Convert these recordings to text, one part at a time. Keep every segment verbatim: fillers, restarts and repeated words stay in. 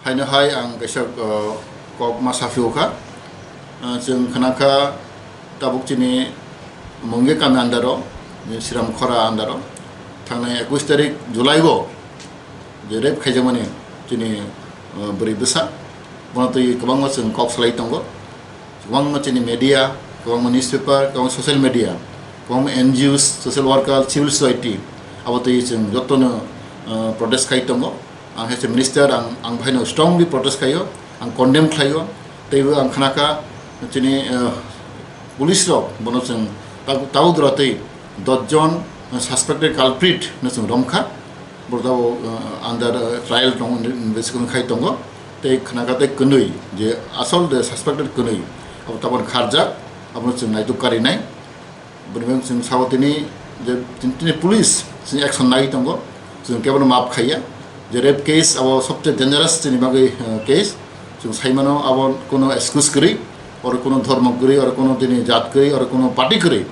Haino hai ang kaisa, uh, kok ma saphi o kha. Uh, chwng khna kha tabuk chini Mungge kami under o, Sriram Khora under o, thangnai ekush tarik July o je rape khaijakmani chini, uh, bwrwi bwsa, bono twi kwbangma chwng kok salai tongo. Kwbangma chini media, kwbangma newspaper, kwbangma social media, kwbangma N G Os, social worker, civil society, abo twi chwng jotono, uh, protest khai tongo. Ang hai se minister, ang, ang phaino strongly protest khaio, ang condemn khlaio. Teibo ang khna kha chini, uh, police rok bono chwng tab-, tabuk dora twi dos jon, uh, suspected culprit no chwng rom kha. Bo tabuk, uh, under, uh, trial tong, investigation khai tongo. Tei khna kha tei kwnwi je asol de suspected kwnwi abo tabuk kharjak, abono chwng naituk karinai. Boni bagwi chwng sao tini je tini, tini police chini action nai tongo, chwng kebono maaf khaiya. Je rape case abo sobse dangerous chini bagwi, uh, case. Chwng saimano abo kono excuse kwrwi, oro kono dhormo kwrwi, oro kono tini jat kwrwi, oro kono party kwrwi.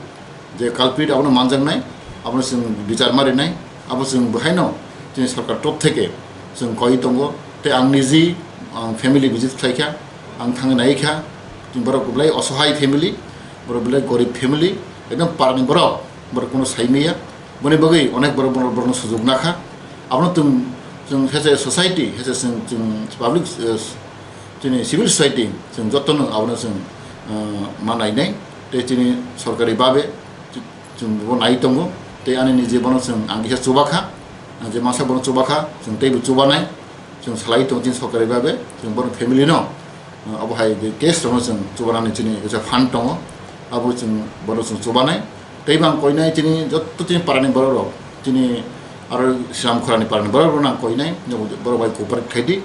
Je culprit abono manjaknai, abono chwng bichar ma rinai, abo chwng bwhaino chini sorkar top theke chwng koi tongo. Tei ang niji, ang family visit khlai kha, ang thangwi nai kha, chwng borok belai osohai family, borok belai gorib family, ekdom parani borok, borok kono sai maya, boni bagwi onek borok, borok, borokno sujuk nakha. Abono chwng, chwng as a society, as a chwng, chwng public, eh, chini civil society, chwng jotono abono chwng, eh, ma nainai, tei chini sorkari babe chwng bo nai tongo, tei ani niji bono chwng ang kisa chuba kha, ang je masa bono chuba kha, chwng teibo chubanai, chwng salai tongo chini sorkari babe, chwng bono family no, eh, abo hai je case rokno chwng chubanani chini kaisa fund tongo, abo chwng bono chwng chubanai. Teibo ang koinai chini jotto chini parani borok rok, chini aro Sriram Khorani parani borok rokno ang koinai, borok bai cooperate khaidi,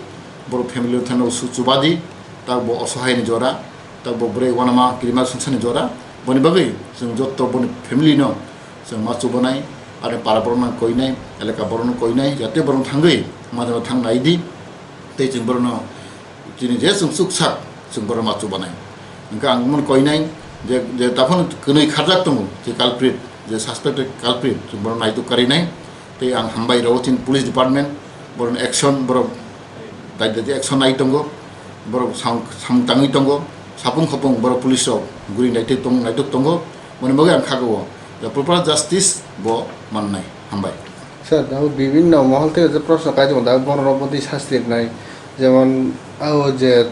borok family rok thano su chubadi, tak bo osohai ni jora, tak bo bwrwi wanama kirima sungsani jora, boni bagwi chwng jotto boni family no chwng ma chubanai, aro para borok no koinai, elaka borok no koinai, jate borok thangwi ma thang naidi, tei chwng borok no Chini je chwng chuksak, chwng borok ma chubanai. Hwnkhe ang bono koinai je, je daphano kwnwi kharjak tongo, je culprit, je suspected culprit, chwng borok naituk karinai. Tei ang hambai rwo chini police department, borok action, borok dai dai action nai tongo, borok samung, samung tangwi tongo, sapung khopung borok police rok guri naituk tong-, naituk tongo. Boni bagwi ang khago, je proper justice bo mannai. Hambai. Sir, abo bibhinno mohol theke je proshno kai tongo, da borok rok bwtwi sasti rwnai, jemon abo je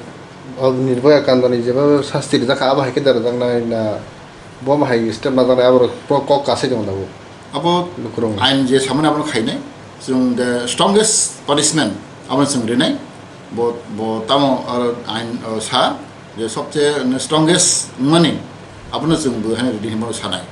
o Nirbhaya Kandoni jeba sasti rijak kha, abo hai khe da rwjaknai na bo hai step najaknai, abo rok kok kasai tongo da bo. Abo lukurok ain je samani abo khainai, chwng the strongest punishment abo chwng rinai, bo, bo tamo aro ain, o, sa je sobse strongest wngmani abono chwng bo hai ridi hinwi sanai.